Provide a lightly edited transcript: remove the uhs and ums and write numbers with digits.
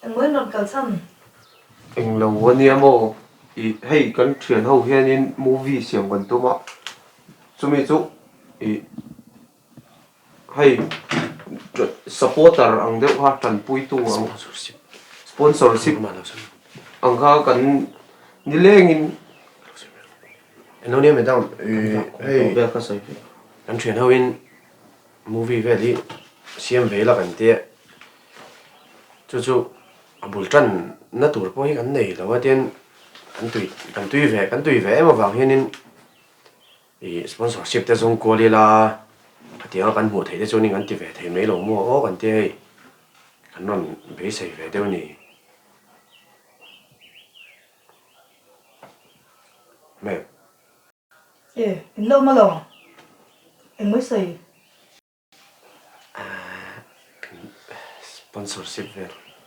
Engmaw in rawn kal chhan? Englo a nia maw? Ih hei kan thian ho hianin movie siam kan tum a, chumi chu ih hei supporter ang deuh kha tanpuitu ang sponsorship ang kha kan nilengin Englo nia madam ih hei kan thian ho in Movie vel hi siam ve ila kan tia, chu chu a bul tan na tur pawh hi kan nei lo a tin kan tui kan tui ve kan tui ve em avang hianin ih sponsorship te zawng kual ila khatianga kan hmuh theih te chuanin kan ti ve thei mai lo maw aw kan tia hei kan rawn beisei ve deuh a ni. Ma'am. E, in lo ma lo. Engmai sawi? Sponsorship vel.